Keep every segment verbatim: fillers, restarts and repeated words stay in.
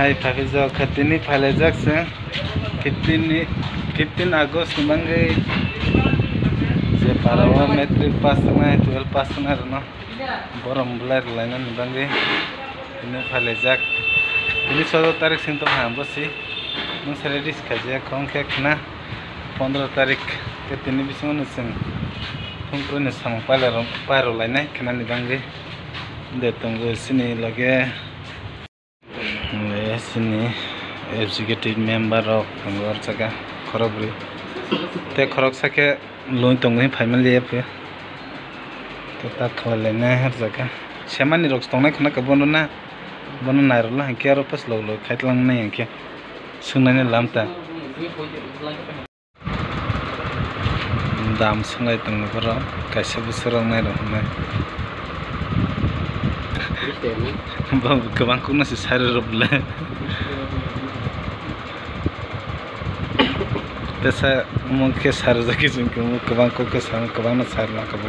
Hai, phaikhe jok khe tini phailaijak chwng fifteen ni, fifteen August ni bagwi je para o matric pass wngnai, twelve pass wngnai rwno borom belai rwlainani bagwi tini phailaijak. Tini choudo tarik sing tongkha ang bosi. Nwng se ready se khaijak, hwnkhe khna pondro tarik khe tini bisingo no chwng thumprui ni samung pailai rw-, pairwlainai khnani bagwi. De tongo chini loge. Le chini executive member rok tongo o jaga khorokbrwi. Tei khoroksa khe lung tongwi phaimani liya phe. Tei ta khlai lainai o jaga. Semani rok tongnai khna khe bono na, bono nairwkla hinkhe aro pas log log khaitlang nai hinkhe swngnani lamta. Dam swngwi tongo borok, kaisa bwswk rok nairok hwnwi. Bo kwbang kokno se sari rw le. Tesa omo khe sari jagwi chwng kwbang kok khe sa kwbangma sari rw kha bo.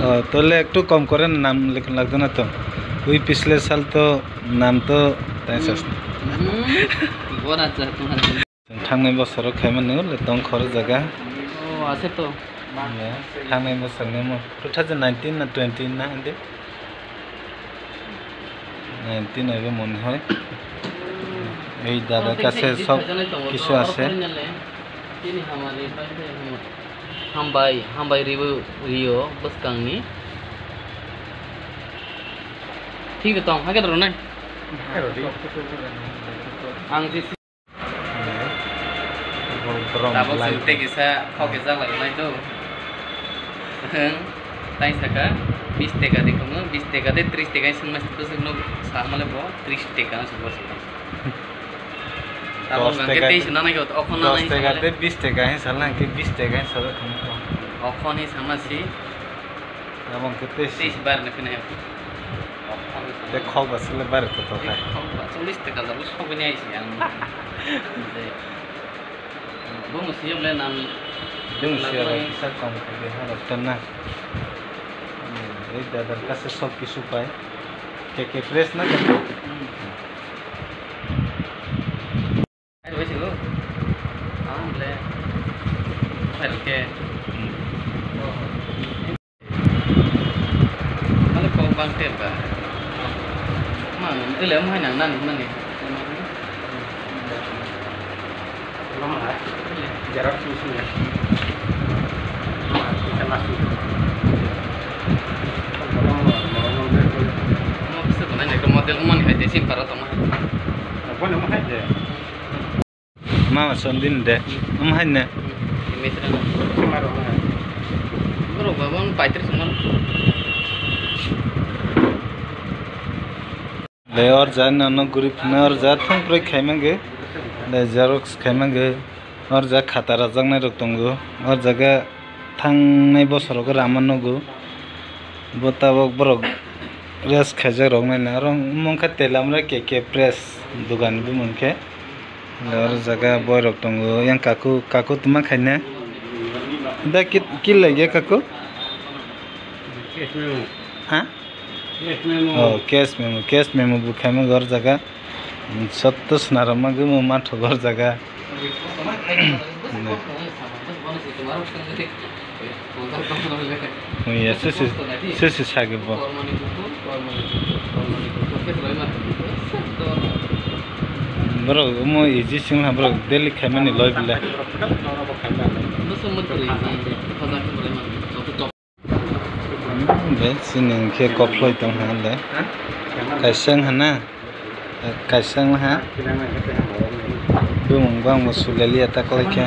Oh, tole ektu kom kore na, nam likh lagdo na to. Ui pichle sal to nam to tai sas. Bora cha tumhar. Chwng thangnai bosoro khaimani le tong khoro jaga. Oh, ase to. Thangnai bosor ni mo two thousand nineteen na twenty na hindi? Nineteen abo mone hoy. Ei dada kache sob kisu ase. Hambai, hambai ribo rio bwskangni. Thik tong, hake doro nai. Ang je Tabok belai. Chwng tei kisa khok kisa lagnai to. Hwng, tai saka bis teka de khungo, bis teka de tris teka swngmai to swngno samale bo tris teka no swngbo swngmai. Tabok dos hwnkhe teka tei de, swngna nai khe okhon na dos nai teka samale. De bis teka hin sala hwnkhe bis teka hin sala khungo. Okhon hin sama si. Abo hwnkhe tei si. Tei si bar na khna. Tei khok ba sile bar to to khai. Khok ba chollish teka jalo sogwi nai si ang. Bo mo siyam le nam. Dum siya ba kisa kom khe ha rok tan na. Ei dadar kache sob kisu pai. K K Press na. Hai roi sigo. Ang le. Hai roi ke. Mane kok bang ter ba. Mang ele mo hai nang nani mani. Xerox machine. Mo kisa ko nai ko model mani hai te sim para tong hai. Mama Sondin de, am hai ne? Borok ba bang paitri songma. Le or ja no no guri phuna or ja thung proi khai mange. Le Xerox khai mange. Or ja khata rajak nai rok tongo. Or jaga thangnai bosor rogo rama nugo. Bo tabok borok rest khaijak rok nai na. Oro mungkha Telamra K K Press dogan bumung khe. Aro jaga boy rok tongo, yang kaku, kaku tuma khaina. Da ki, ki laiya kaku? Cash memo. Ha? Cash memo. Oh, cash memo, cash memo bo khaima gor jaga. Sotto swnarok ma gumung mantho gor jaga. Iya, sisi, sisi sagi bo. Borok omo easy sing ha, borok daily khaimani loi bile. Be sini khe koploi tong ha le. Kaisa wng ha na. Kaisa wng ha. Bumung bang bo sulaliya ta kwlai khe.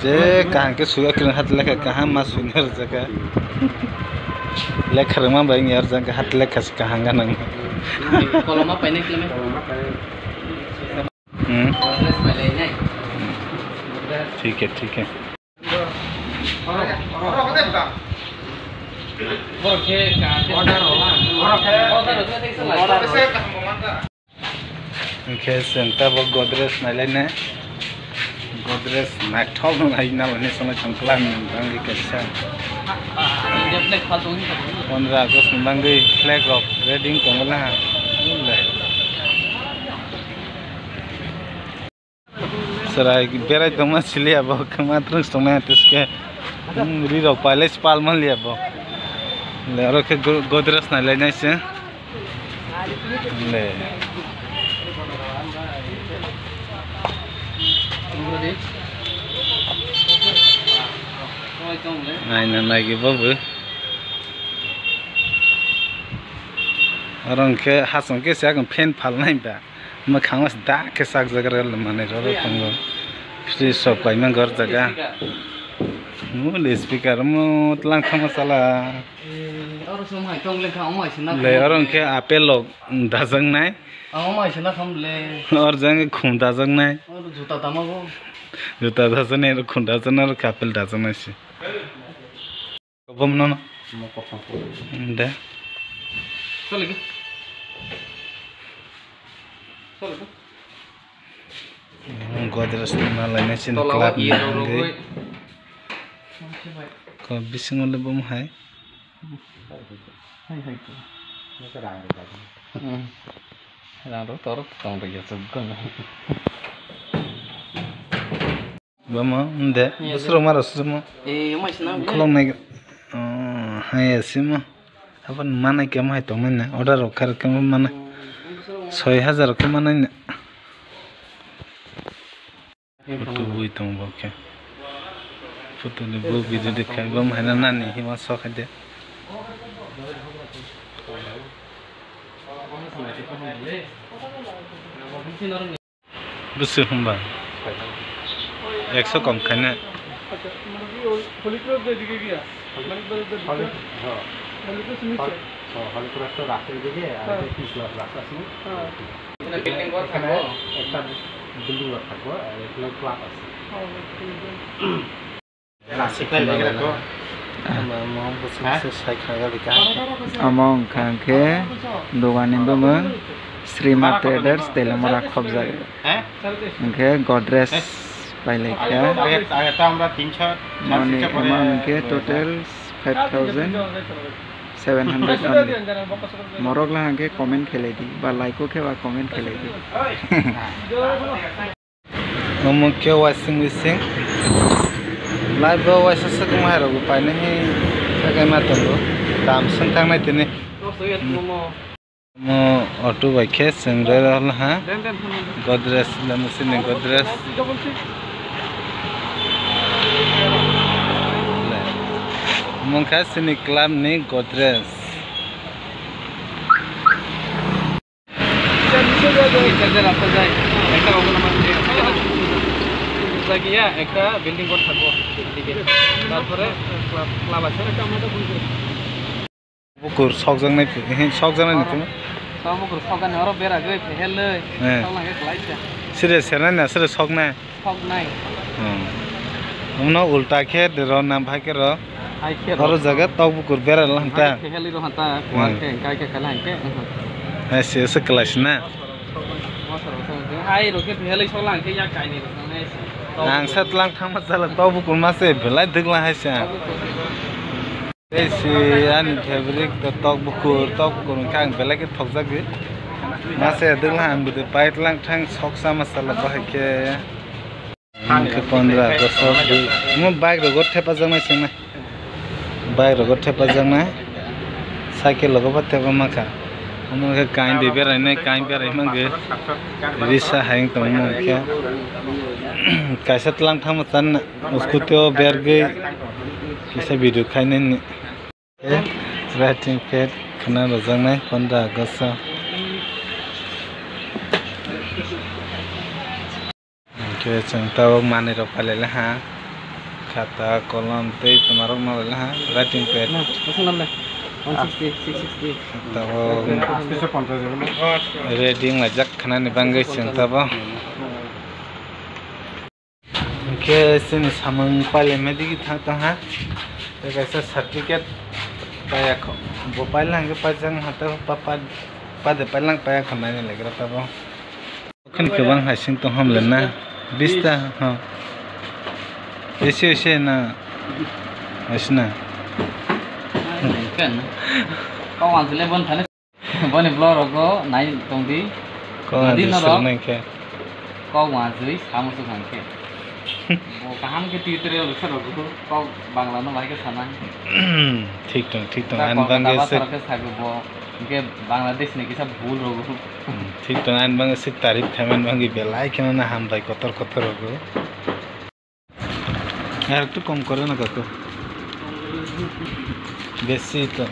Je kaham khe suya kwrwng hat lekha kaham ma sui na rwjak kha. Lekha rwngma bai wngya rwjak kha hat lekha se kaham gana wngya. Koloma painai khlai. Hmm. Thik hai, thik hai. Hwnkhe chwng tabok Godrej nailaina. Godrej naithok no nai nalani songwi tong kla ni bangwi kaisa. Pondro August ni bangwi flag rok ready wng tongo la. Chwrai berai tongma siliya bo, khe ma twrwng se tongnai, tei se khe, hmm, ri rok pailai se pal manliya bo. Le oro khe go-, Godrej nailainai se. Le. Naina nai bo bo. Oro hwnkhe hasong khe se fan phalnai ba. Mwkhango se dak khe chakjak rel manwi rw tongo. Fridge rok paimang gor jaga. Muli speaker mo tlang thangma chala. Eh, oro se wng hai tong le kha, wng hai se na le, oro hwnkhe apple rok dajaknai. Ah, wng hai se na kham le. Oro jang khum dajaknai. Oro juta tama bo. Juta dajaknai, oro khum dajaknai, oro khe apple dajaknai se. Kobom nono. Mo kok kok. De. Sole ki? Sole ki? Godrej ma lainai chini club ni hwnwi. Ko bisingo le bom hai. Hai, hai, ko. Hmm. Rang rok tor tong rw ya, chwk gon. Bama, de, iya, bwswrok ma rw sujuma. Eh, mai sina. Khulum nai. Oh, hai, sima. Apa mana kemo hai tong nai na? Order rok khar kemo mana? Hmm, bwswrok ma. Soi hajar khe mana na? Photo bui tong bo khe. Photo ni bo video de khai bam hai na nani hima sok hai de. Bwswk hwnba? Ekso kom khaina. আচ্ছা, মানে কি ওই হলিক্রস যেদিকে গিয়া, মানিক বাজার যেদিকে, হলি-, হ্যাঁ। হলিক্রস নিচে। হল-, হ্যাঁ, হলিক্রস তো রাস্তার দিকে, আর হ্যাঁ। একটা পিচ রাস্তা আছে। হ্যাঁ। এখানে বিল্ডিং ঘর এখানে থাকবো। একটা বিল্ডিং ঘর থাকবো, আর এখানে ক্লাব আছে। হ্যাঁ, হ্যাঁ, ঠিক আছে। Omo wngkha khe dogan ni bumung Srima Traders Teliamura khobjak. Hwnkhe Godrej pailaikha. Moni amount hwnkhe total five thousand seven hundred only. Morok la hwnkhe comment khelai di ba like o khe ba comment khelai di. Omo khe washing machine. Live o waisa swkang hai rok bo painani khe ma tongo. Dam swng thang nai tini. Omo auto bai khe chwng rw ha. Godrej, lama sini Godrej. Omo khe sini club ni Godrej. Jagiya ekta building ghor thangbo, edige. Tarpore club, club ase. Bukur sokjaknai, sokjaknai ni tongma. Tok bukur sokjaknai, oro bera gwi phehelwi. Sokjaknai khe kwlaisa. Sire sernai na, sire soknai? Soknai. Hmm. Omono ulta khe de ro na, bhai khe ro. Hai khe ro. Oro jaga tok bukur bera lang ta. Hai khe heli ro hanta, kuar khe, kai khe khala hai khe. Hai se se kwlai sina. Hai ro khe heli so lang khe ya kai ni ro nang hai se. Ang sa tlang thang ma chala tok bukur ma se belai dwgla hai se. Tei si ani favorite to tok bukur, tok bukur hwnkhe ang belai khe thokjagwi. Masa ya dwgla ang bwdwi bike lang thang sok sama sala bahai khe. Hwnkhe pondro August o bike rogo thepajaknai chwngno. Bike rogo thepajaknai. Cycle rogo bo thepa mankha. Omo khe kain di berainai, kain berai mangwi risa hai wng tongmo khe. Kaisa tlang thangma chan scooty o bergwi kisa video khainani. Writing pad khna rwjaknai pondro August o. Hwnkhe chwng tabuk manwi rok pailai laha, khata, kolom tei twma rok no lai laha, writing pad. Na, bwswk lam le? One sixty, six sixty. Tabuk ready wng laijak khnani bagwi chwng tabuk. Hwnkhe chini samung pailai ma digi thang tong ha, tei kaisa certificate paiya kho, bo paila hwnkhe paijak ha, tei pa, pa, pa de pailang paiya kho naina legra tabuk. Khwni kwbang hai sing tong ham le na? Bista, ha. Ese, ese na? Ese na? Kok ang sile bon thani. Boni vlog rogo nai tong di. Kok ang sile nai khe. Kok wanjwi samo swkang khe. Bo kaham khe tutorial rwkha rwgo, kok Bangla no bahai khe sanai. Thik tong, thik tong. Ani bangwi se khe sago bo, hinkhe Bangladesh ni kisa bul rwgo. Thik tong, ani bangwi se tarif khaimani bangwi belai kheno na hambai kotor kotor rwgo. Ar ektu kom kore na kaku. Besi to.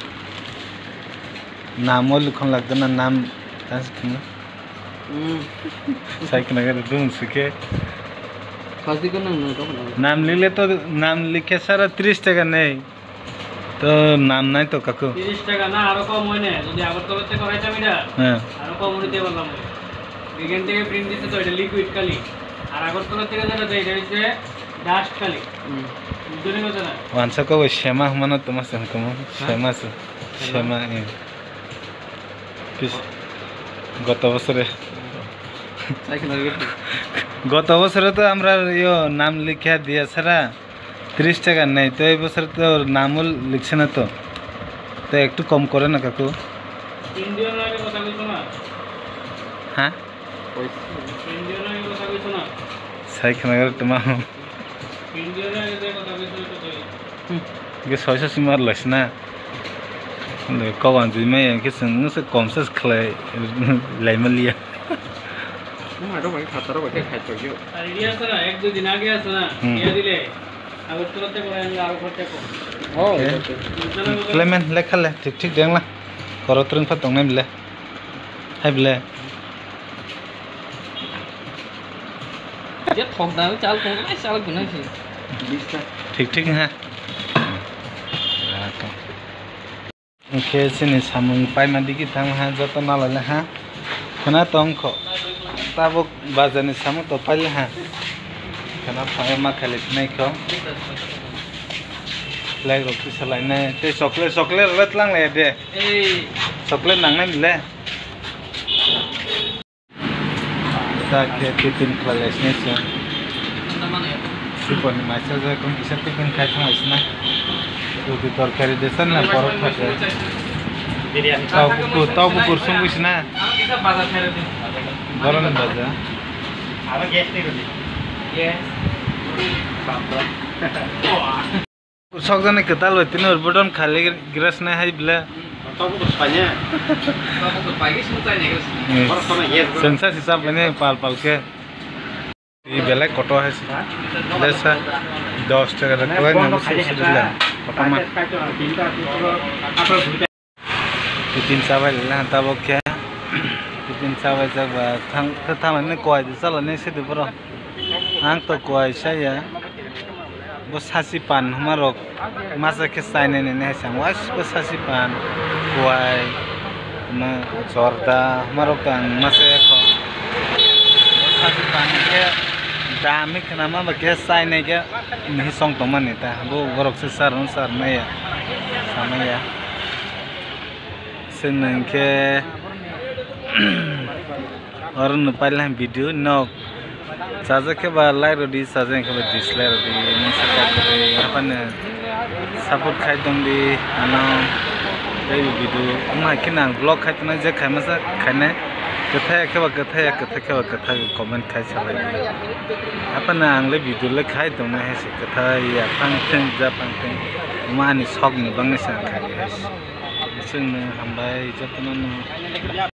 Namo likhon lagde na nam. Tans khna. Hmm. Sai khna ga dum sike. Khas di ko nang nang to khna. Nam likle to, nam likhe sara tris taka nei. To nam nai to kaku. Tris taka na aro kom hoine, jodi Agartala theke hoitam ita. Hya. Aro kom hoite parlam. Ekan theke print dise to, eta liquid kali. Ar Agartala theke jeta jai, eta hoise dust kali. Hmm. Bujhoni kotha na? Wansa ko sema hwnmano toma se hwnkhamo. Hya? Sema se. Sema? Sema, eh. Pis-, goto bosore. Sai khna gidi. Goto bosore to amra yo nam likha diya sara. Tris taka nei, to ei bosor to namo likse na to. To ektu kom kore na kaku. India no aage kotha koiso na? Ha? India no aage kotha koiso na? Sai khna gari tuma. India no aage kotha koiso to koi. Ge soisa simar lais na. Le ko wan jui mai ke sung se kom se khlai lai maliya. Mo aro bai khataro bai khai to yo. Idea asa na, ek dui din aage asa na. Hmm. Diya dile. Agartala theke aro khorcha kom. Oh, eh, okay. Klemen, lekha le, thik thik dengla. Koro twrwng pha tongnai bile. Hai bile. Je thok da, chal thok, ai chal gunai si. Thik thik ha. Hwnkhe chini samung paima digi thang ha, joto nalai le ha. Khna tong kho. Tabuk bazar ni samung to paile ha. Khna phai ma khali nai kho. Flag rok kisa lai nai. Tei chocolate, chocolate rok le tlang lai de. Ei. Chocolate nang nai le. Ta khe tiffin khlai lai sini se. Sipor ni maisa ja kung kisa tiffin khai thang lai sina. Roti torkari de san na porotha se. Tau kukur, tau kukur sung sina. Boron baja. Aro gas ni roti. Gas. Sokjani kwtal bai tini ur bodon khali gres nai hai bile. Tabuk to pai ne. Tabuk to pai ge sung chai ne gres. Hmm. Sengsa si chap ne pal pal ke. Twi belai koto hai si. Desa dos taka da kwlai nang si si le. Koto ma. Tiffin chabai le tabuk khe. Tiffin chabai jak ba thang, thang ni kowai de chala ni se de boro. Ang to kowai saya. Bo sasi pan hwnma rok masa khe chainai nini hai se ang waisa bo sasi pan, kowai, na jorda hwnma rok to ang masa ya kho. Bo sasi pan khe dam hi khna ma ba khe chainai khe ni song tong mani ta bo borok se char hwn char maya samaya. Chwng nang khe oro no pailai video nok chajak khe ba like rodi, chajak khe ba dislike rodi, nang sakha khe haphano support khai tong di ano tei video wngma khe nang vlog khai tongnai je khai masa khainai kwthai khe ba kwthai ya kwthai khe ba kwthai comment khai salai di haphano ang le video le khai tongnai hai se kwthai ya phang thwng ja phang thwng wngma ani sok ni bangni sa khai hai se. Chwngno hambai jotono no.